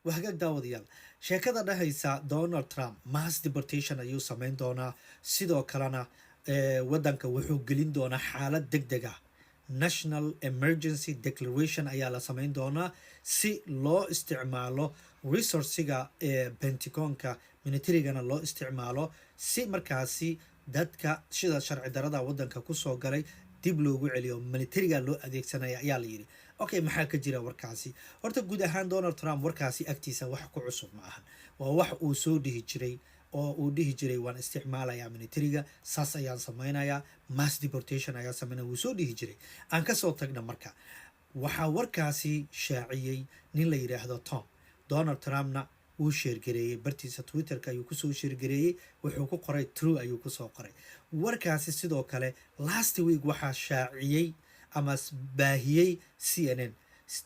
Waa hagaag, daawadayaal. Sheekada dhahaysa Donald Trump mass deportation ayuu sameyn doonaa, sidoo kalena waddanka wuxuu gelin doonaa xaalad deg deg ah, national emergency declaration ayaa la sameyn doonaa si loo isticmaalo resource-iga ee Pentagon-ka, militarigana loo isticmaalo, si markaasi dadka sida sharci darada waddanka kusoo galay dib loogu celiyo, militariga loo adeegsanaya ayaa la yidhi. Okay, maxaa ka jira warkaasi? Horta guud ahaan Donald Trump warkaasi agtiisa wax ku cusub ma ahan. Waa wax uu soo dhihi jiray oo uu dhihi jiray, "Waan isticmaalayaa militariga, saas ayaan sameynayaa, mass deportation ayaan sameynaya," wuu soo dhihi jiray. Aan kasoo tagna. Marka waxaa warkaasi shaaciyey nin la yidhaahdo Tom. Donald Trumpna wuu share gareeyey, bartiisa Twitterka ayuu kusoo share gareeyey. Wuxuu ku qoray "true" ayuu kusoo qoray warkaasi. Sidoo kale last week waxaa shaaciyey ama baahiyey CNN.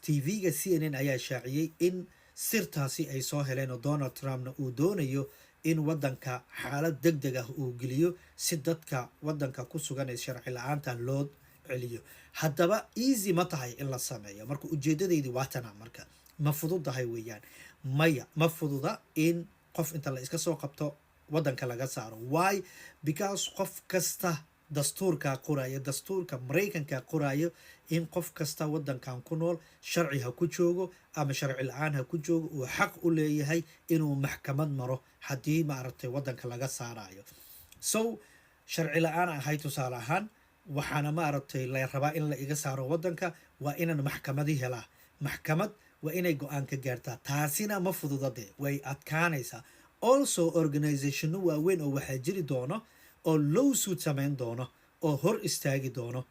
TV-ga CNN ayaa shaaciyey in sirtaasi ay soo heleen oo Donald Trumpna uu doonayo in waddanka xaalad deg deg ah uu geliyo si dadka waddanka ku sugan ee sharci la-aanta loo celiyo. Haddaba easy ma tahay in la sameeyo? Marka ujeedadaydi waa tana. Marka ma fududahay weeyaan? Maya, ma fududa in qof inta la iska soo qabto waddanka laga saaro. Why? Because qof kasta dastuurka qoraayo, dastuurka Maraykanka qoraayo in qof kasta waddankan ku nool, sharci ha ku joogo ama sharci la-aan ha ku joogo, uu xaq u leeyahay inuu maxkamad maro haddii, maaragtay, waddanka laga saarayo. So sharci la-aan ahay tusaale ahaan, waxaana, maaragtay, la rabaa in la iga saaro waddanka, waa inaan maxkamadi helaa. Maxkamad waa inay go-aan ka gaartaa. Taasina ma fududa de, way adkaanaysaa. Also organizationno waaweyn oo waxaa jiri doono oo lawsuit samayn doono oo hor istaagi doono.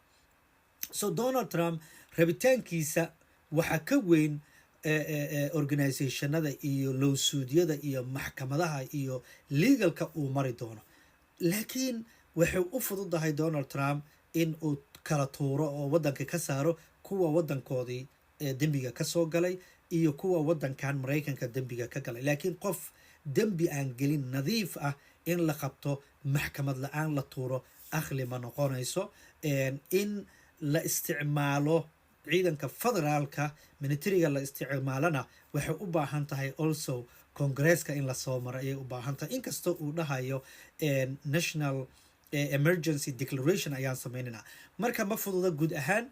So Donald Trump rabitaankiisa waxaa ka weyn organizationada iyo lawsuityada iyo maxkamadaha iyo legalka uu mari doono. Laakiin waxay u fududahay Donald Trump in uu kala tuuro oo waddanka ka saaro kuwa waddankoodii dembiga ka soo galay iyo kuwa waddankan Maraykanka dembiga ka galay. Laakiin qof dembi aan gelin, nadiif ah, in la qabto, maxkamad la-aan la tuuro, aqli ma noqonayso. In la isticmaalo ciidanka federaalka, militariga la isticmaalana, waxay u baahan tahay also Congresska in lasoo maro ayay u baahan tahay, inkastoo uu dhahayo national emergency declaration ayaan sameynayna. Marka ma fududa guud ahaan,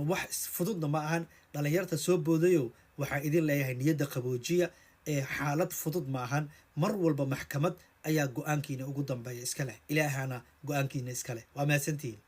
wax fududna ma ahan. Dhalinyarta soo boodayo, waxaa idin leeyahay niyadda qaboojiya. Xaalad fudud ma ahan. Mar walba maxkamad ayaa go-aankiina ugu dambeeya iska leh, Ilaahana go-aankiina iska leh. Waa mahadsantihiin.